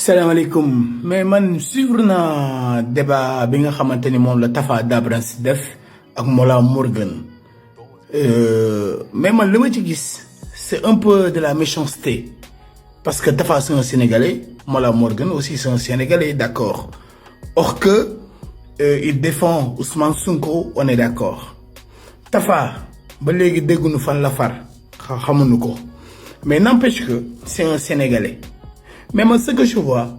Salam alaikum. Mais man suivre na débat bi nga xamanteni mom la Tafa Dabrans def ak Mola Morgan. Mais man lima ci gis c'est un peu de la méchanceté parce que Tafa c'est un Sénégalais, Mola Morgan aussi c'est un Sénégalais, d'accord. Or que il défend Ousmane Sonko, on est d'accord. Tafa ba légui déggunu fan la far xamuñu ko. Mais n'empêche que c'est un Sénégalais. Mais moi, ce que je vois,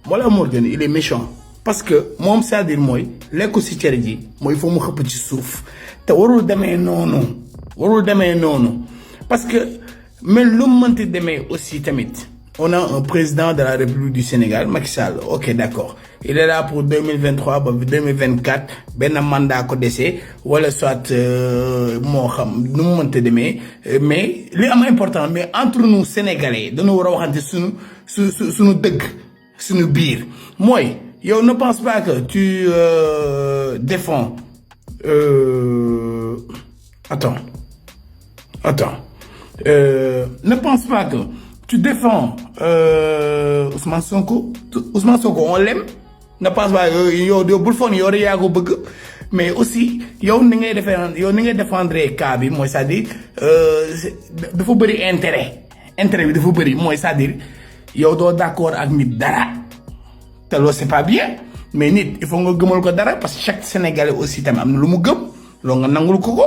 Mola Morgan, il est méchant. Parce que, moi, c'est-à-dire, moi, l'écosystème, moi, il faut me petit souffle. T'as warul demain non. Warul demain non. Parce que, mais l'homme demain aussi, tamit. On a un président de la République du Sénégal, Macky Sall. Ok, d'accord. Il est là pour 2023, 2024, ben un mandat ko décès, wala soit, mo xam, nous monte demain. Mais, li am important, mais entre nous, Sénégalais, de nous waxante sunu deug, sunu bir. Moi, yo ne pense pas que tu, défends, attends. Ne pense pas que tu défends Ousmane Sonko. Ousmane Sonko, on l'aime. Ne pense pas yo bul fon yo ya ko bëgg, mais aussi yow ni ngay défendre cas bi moy c'est-à-dire dafa bëri intérêt bi dafa bëri moy c'est-à-dire yow do d'accord ak nit dara. Té lo c'est pas bien, mais nit il faut nga gëmal ko dara parce que chaque Sénégalais aussi tam am na lu mu gëm, lo nga nangul ko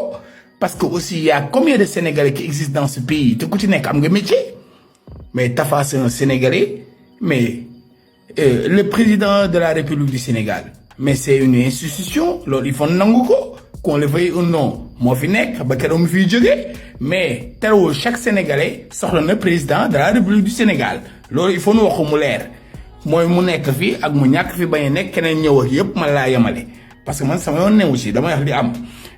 parce que aussi il y a combien de Sénégalais qui existent dans ce pays te ku ci nek am nga métier. Mais Tafa c'est un Sénégalais, mais le président de la République du Sénégal, mais c'est une institution, il faut nanguko, qu'on le veuille ou non. Moi fi nek ba kéro mu fi jógé, mais téro chaque Sénégalais soxla na président de la République du Sénégal. Lolu il faut nous wax mu leer. Moy mu nek fi ak mu ñak fi bañ nek keneen ñëw ak yépp man la yamalé. Parce que man sama yoon newu ci dama wax li am.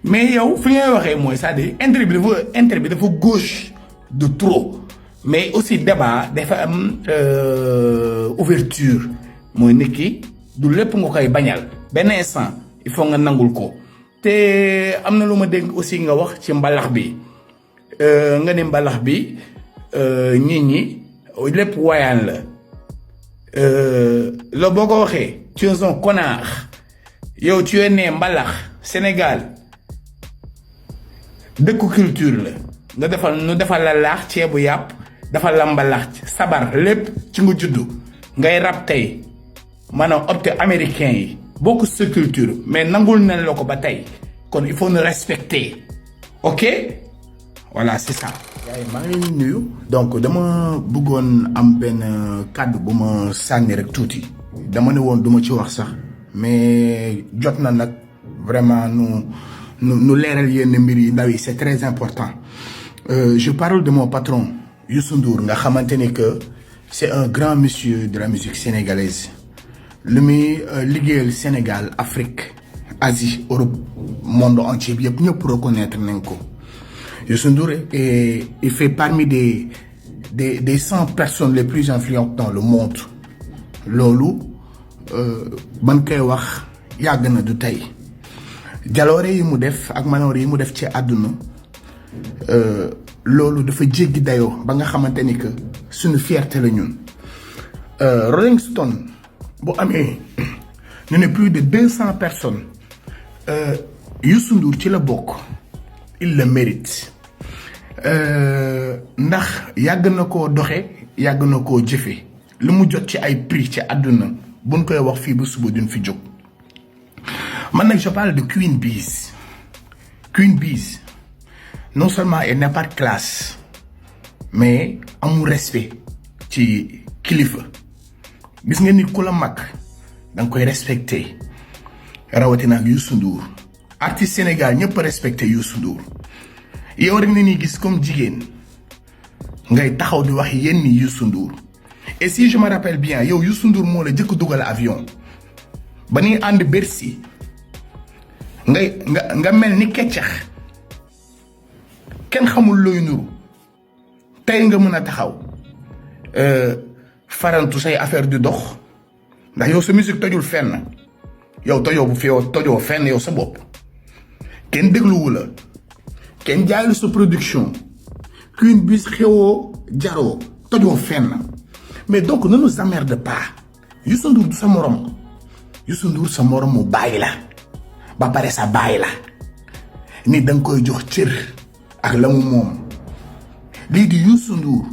Mais yow fi ngay waxé moy c'est-à-dire intérêt bi dafa gauche de trop. Mais aussi débat dafa am ouverture moy nit ki du lépp nga koy bañal ben instant il faut nga nangul ko té amna luma dégg aussi nga wax ci mbalax bi nga ne mbalax bi nit ñi lépp wayaan la lo boko waxé tu es un connard yow tu es né mbalax Sénégal dëkku culture la nga defal la laax ceebu yàpp dafa lambalax sabar lépp ci nga juddu ngay rap tay manam opté américain yi bokku sa culture mais nangul nañ lako ba tay kon il faut nous respecter. OK, voilà c'est ça. yaay ma ngi nuyu donc dama bëggone am ben cadre buma sanni rek touti dama ne won duma ci wax sax mais jotna nak vraiment nous léral yenn mbir yi ndaw yi c'est très important. Je parle de mon patron Youssou Ndour nga xamanteni que c'est un grand monsieur de la musique sénégalaise. Le muy liggéeyal Sénégal, Afrique, Asie, Europe, monde entier bi yëpp ñëpp reconnaître nañ ko. Youssou Ndour il fait parmi des 100 personnes les plus influentes dans le monde. Loolu ban koy wax yàgg na du tey. Jaloore yi mu def ak manoore yi mu def ci àdduna loolu dafa jéggi dayo ba nga xamanteni que suñu fierté la ñun. Rolling Stone bu amé ñu ne plus de 200 personnes Youssou Ndour ci la bokk, il le mérite. Ndax yàgg na koo doxe yàgg na koo jëfe lu mu jot ci ay prix ci àdduna buñ koy wax fii ba suba duñ fi jóg. Man nag je parle de Queen Biz. Queen Biz non seulement elle n'a pas de classe, mais amul respect ci kilifa. Gis nga nit ku la mag dang koy respecter. Rawatina ak Youssou Ndour. Artiste Sénégal ñëpp respecter Youssou Ndour. Yow rek ni gis comme jigéen ngay taxaw di wax yenn Youssou Ndour. Et si je me rappelle bien, yow Youssou Ndour moo la jëkk dugal avion. Ba ni ànd Bercy. nga mel ni keccax. Ken xamul looy nuru tay nga mëna taxaw farantu say affaire du dox ndax yow sa musique tojul fenn yow tojoo bu fi yow tojoo fenn yow sa bopp ken dégluwu la ken jaaylu sa production Queen Biz xewoo jaroo tojoo fenn mais donc ne nous emmerde pas Youssou Ndour du sa morom Youssou Ndour sa morom mu bàyyi la ba pare sa bàyyi la ni danga koy jox cër ak la mu moom lii di Youssou Ndour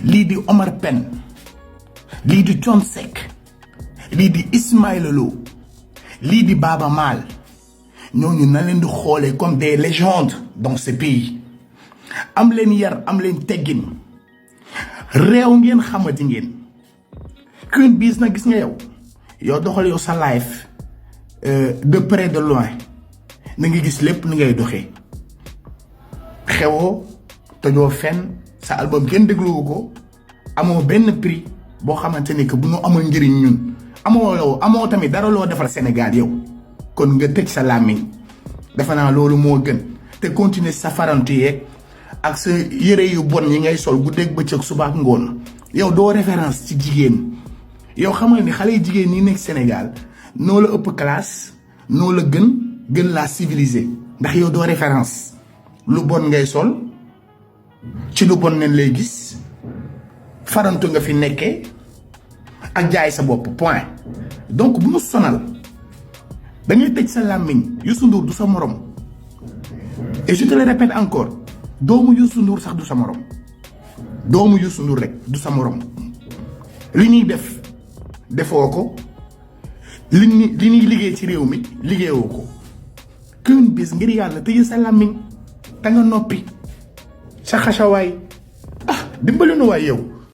lii di Omar Pène lii di Thione Seck lii di Ismaïla Lo lii di Baaba Maal ñooñu na leen di xoolee comme des légendes dans ce pays am leen yar am leen teggin réew ngeen xamati ngeen Queen Biz na gis nga yow doxal yow sa life de près de loin na nga gis lépp ni ngay doxee xewoo tojoo fenn sa album kenn dégluwu ko amoo benn prix boo xamante ni que bu ñu amul njëriñ ñun amoo tamit dara loo defal Sénégal yow kon nga tëj sa làmmiñ defe naa loolu moo gën te continuer sa farantu yeeg ak sa yére yu bon yi ngay sol guddeeg bëccëg suba ak ngoon yow doo référence ci jigéen yow xam nga ni xale yu jigéen ñi nekk Sénégal noo la ëpp classe noo la gën laa civilisé ndax yow doo référence lu bon ngay sol ci lu bon nen lay gis farantu nga fi nekkee ak jaay sa bopp point donc bu mu sonal da ngay tëj sa làmmiñ Youssou Ndour du sa morom et je te le répète encore doomu Youssou Ndour sax du sa morom doomu Youssou Ndour rek du sa morom li ñuy def defoo ko li ñuy liggéey ci réew mi liggéeyoo ko Queen Biz ngir yàlla tëj sa làmmiñ te nga noppi sa xasawaay dimbali nu waay yow